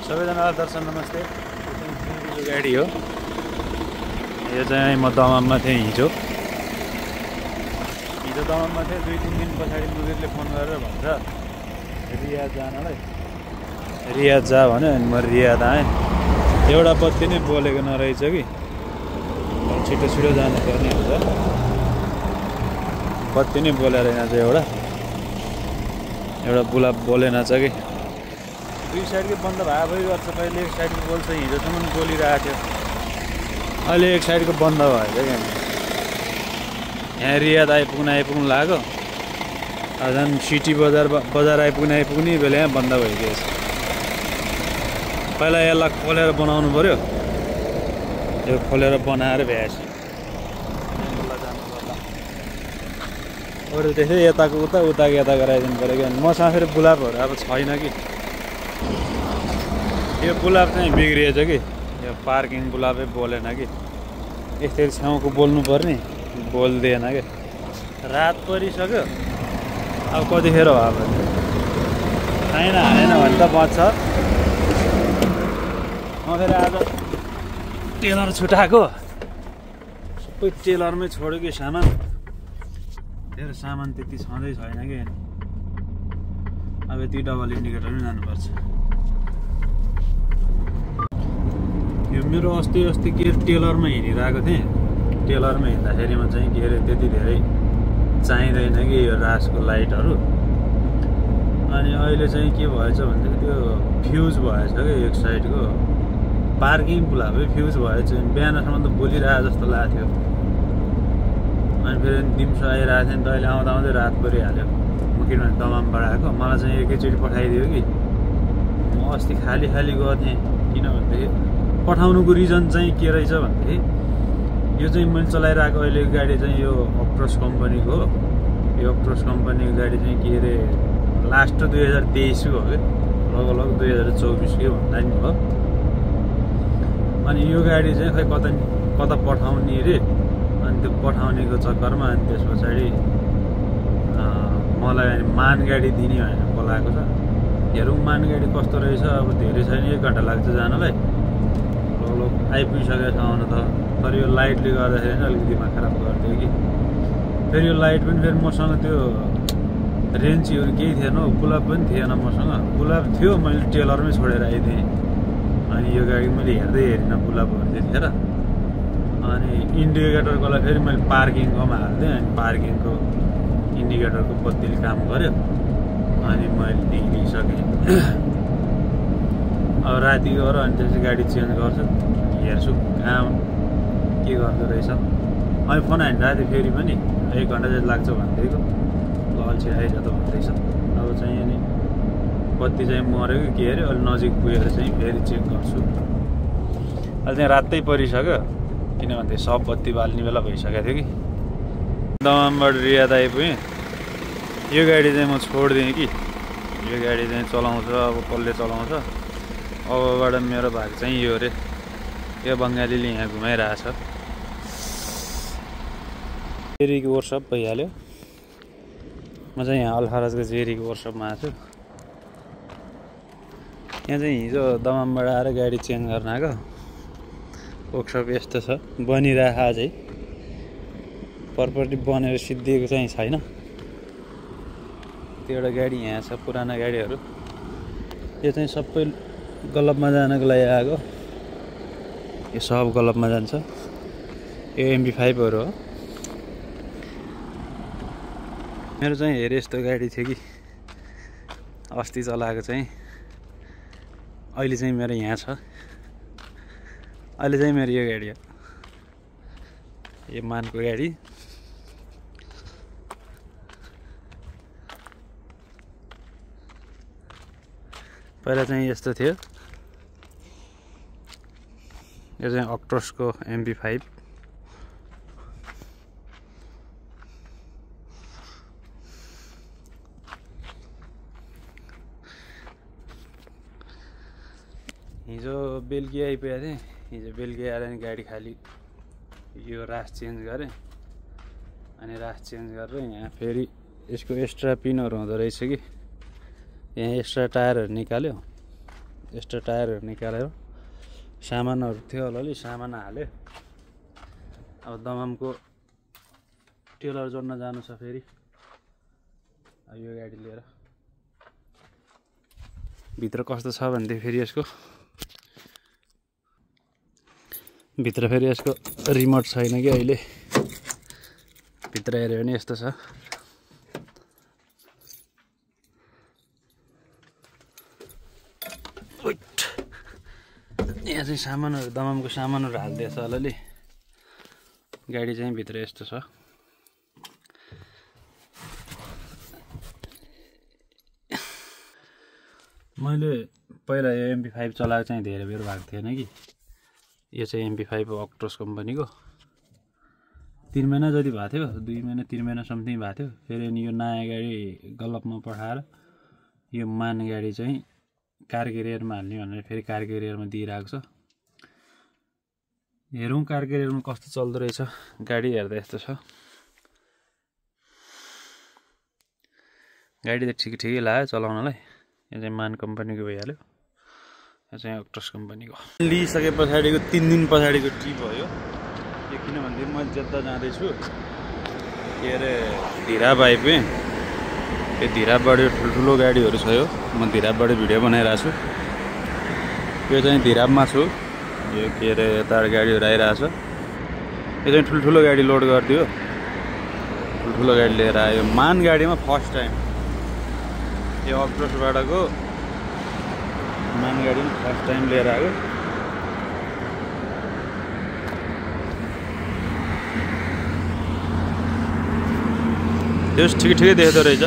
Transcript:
सबैजनालाई दर्शन नमस्ते। यो गाडी हो, यो चाहिँ म दमाममा थिएँ हिजो दमाममा थिएँ। 2-3 दिन पछाडि मुदिरले फोन गरेर भन्छ रियाद जानलाई, रियाद जा भन्यो। अनि म रियाद आएँ। एउटा बत्ती नै बोलेको नरहेछ कि छिटो छिटो जानुपर्ने हुन्छ। बत्ती नै बोलेर यहाँ चाहिँ एउटा बुलाब बोलेन छ कि दुई साइडकै बन्द भए गर्छ। पहिले एक साइडको बोल्छ, हिजोसम्म बोलिरहेको थियो। अहिले एक साइडको बन्द भयो क्या। यहाँ रियाद आइपुग्नु लाग्यो। झन् सिटी बजार आइपुग्ने बेला यहाँ बन्द भइदिएछ। पहिला यसलाई खोलेर बनाउनु पऱ्यो। यो खोलेर बनाएर भ्याएछ अरू त्यसै यताको उताको यता गराइदिनु पऱ्यो क्या। मसँग फेरि बुलाबहरू अब छैन कि। यो बुलाब चाहिँ बिग्रिएछ कि, यो पार्किङ बुलाबै बोलेन कि। यसरी छेउको बोल्नु पर्ने बोल्दिएन कि। रात परिसक्यो, अब कतिखेर हो अब छैन हालेन भने त बच्छ। म फेरि आज टेलर छुटाएको, सबै टेलरमै छोड्यो कि सामान। मेरो सामान त्यति छँदै छैन कि। अब यति डबल इन्डिकेटरमै जानुपर्छ। यो मेरो अस्ति के टेलरमा हिँडिरहेको थिएँ। टेलरमा हिँड्दाखेरिमा चाहिँ के अरे त्यति धेरै चाहिँदैन कि यो रासको लाइटहरू। अनि अहिले चाहिँ के भएछ भनेदेखि त्यो फ्युज भएछ क्या एक साइडको। पार्किङ बुलाबै फ्युज भएछ। बिहानसम्म त बोलिरहेको जस्तो लाग्थ्यो। अनि फेरि दिउँसो आइरहेको थिएँ नि त। अहिले आउँदै रात परिहाल्यो। म किनभने दमामबाट आएको, मलाई चाहिँ एकैचोटि पठाइदियो कि। म अस्ति खाली गएको थिएँ। किनभनेदेखि पठाउनुको रिजन चाहिँ के रहेछ भनेदेखि यो चाहिँ मैले चलाइरहेको अहिलेको गाडी चाहिँ यो अप्ट्रोस कम्पनीको हो। यो अप्ट्रोस कम्पनीको गाडी चाहिँ के अरे लास्ट 2023 हो कि लगभग 2024 भन्दा नि भयो। अनि यो गाडी चाहिँ खै कता पठाउने रे। अनि त्यो पठाउनेको चक्करमा अनि त्यस पछाडि मलाई मान गाडी दिने होइन बोलाएको छ। हेरौँ मान गाडी कस्तो रहेछ। अब धेरै छैन, 1 घन्टा लाग्छ जानलाई। लगभग आइपुगिसकेको छ आउनु त। तर यो लाइटले गर्दाखेरि चाहिँ अलिकति दिमाग खराब गरिदियो कि। फेरि यो लाइट पनि फेरि मसँग त्यो रेन्चहरू केही थिएन। बुलाब पनि थिएन मसँग। बुलाब थियो, मैले टेलरमै छोडेर आइदिएँ। अनि यो गाडी मैले हेरिनँ बुलाबहरू त्यतिखेर। अनि इन्डिकेटरकोलाई फेरि मैले पार्किङकोमा हालिदिएँ। अनि पार्किङको इन्डिकेटरको बत्तीले काम गर्यो। अनि मैले निक्लिसकेँ। अब राति गएर अनि त्यसपछि गाडी चेन्ज गर्छु, हेर्छु कहाँ के गर्दो रहेछ। अनि फोन हानिरहेको थिएँ फेरि पनि 1 घन्टा चाहिँ लाग्छ भन्दैको। ल अल्छी आइज त भन्दैछ। अब चाहिँ अनि बत्ती चाहिँ मऱ्यो कि के अरे। अलि नजिक पुगेर चाहिँ फेरि चेक गर्छु। अहिले चाहिँ रातै परिसक्यो। किनभने सब बत्ती बाल्ने बेला भइसकेको थियो कि। दमामबाट रियाद आइपुगेँ। यो गाडी चाहिँ म छोडिदिएँ कि। यो गाडी चाहिँ चलाउँछ, अब कसले चलाउँछ। अबबाट मेरो भाग चाहिँ यो रे। यो बङ्गालीले यहाँ घुमाइरहेछ। जेरीको वर्कसप भइहाल्यो। म चाहिँ यहाँ अल्फाराजको जेरीको वर्कसपमा आएको छु। यहाँ चाहिँ हिजो दमामबाट आएर गाडी चेन्ज गर्न आएको। वर्कसप यस्तो छ, बनिरहेको अझै। परपट्टि बनेर सिद्धिएको चाहिँ छैन। त्यो एउटा गाडी यहाँ छ, पुराना गाडीहरू। यो चाहिँ सबै गलपमा जानको लागि आएको। यो सब गलपमा जान्छ। यो MP5हरू हो। मेरो चाहिँ हेरे यस्तो गाडी थियो कि अस्ति चलाएको चाहिँ। अहिले चाहिँ मेरो यहाँ छ। अहिले चाहिँ मेरो यो गाडी हो, यो मानको गाडी। पहिला चाहिँ यस्तो थियो। यो चाहिँ अक्ट्रोसको MP5। हिजो बेलुकी आइपुगेको थिएँ। हिजो बेलुकी आएर नि गाडी खाली यो रास चेन्ज गरेँ। अनि रास चेन्ज गरेर यहाँ फेरि यसको एक्स्ट्रा पिनहरू हुँदो रहेछ कि। यहाँ एक्स्ट्रा टायरहरू निकाल्यो। एक्स्ट्रा टायरहरू निकालेर सामानहरू थियो अलिअलि सामान हाल्यो। अब दमामको टेलर जोड्न जानु छ फेरि यो गाडी लिएर। भित्र कस्तो छ भन्दै फेरि यसको भित्र फेरि यसको रिमोट छैन कि अहिले। भित्र हेऱ्यो भने यस्तो छ। यहाँ चाहिँ सामानहरू दमामको सामानहरू हालिदिएछ अलिअलि। गाडी चाहिँ भित्र यस्तो छ। मैले पहिला यो MP5 चलाएको चाहिँ धेरै बेर भएको थिएन कि। यो चाहिँ MP5 हो अक्ट्रोस कम्पनीको। 3 महिना जति भएको थियो, 2 महिना 3 महिना समथिङ भएको थियो। फेरि अनि यो नयाँ गाडी गलपमा पठाएर यो मान गाडी चाहिँ कार क्यारियरमा हाल्ने भनेर फेरि कार क्यारियरमा दिइरहेको छ। हेरौँ कार क्यारियरमा कस्तो चल्दो रहेछ। गाडी हेर्दा यस्तो छ। गाडी त ठिकै लाग्यो चलाउनलाई। यो चाहिँ मान कम्पनीको भइहाल्यो। यो चाहिँ अक्ट्रोस कम्पनीको। लिइसके पछाडिको 3 दिन पछाडिको ट्रिप हो यो। किनभने म जेद्दा जाँदैछु। के अरे धिराब आइपुगेँ। यो धिराबबाट ठुल्ठुलो गाडीहरू छ। यो म धिराबबाट भिडियो बनाइरहेको छु। यो चाहिँ धिराबमा छु। यो के अरे यता गाडीहरू आइरहेछ। यो चाहिँ ठुल्ठुलो गाडी लोड गरिदियो। ठुल्ठुलो गाडी लिएर आयो। मान गाडीमा फर्स्ट टाइम यो अक्ट्रोसबाटको मान गाडीमा फर्स्ट टाइम लिएर आयो। त्यो ठिकै देख्दो रहेछ।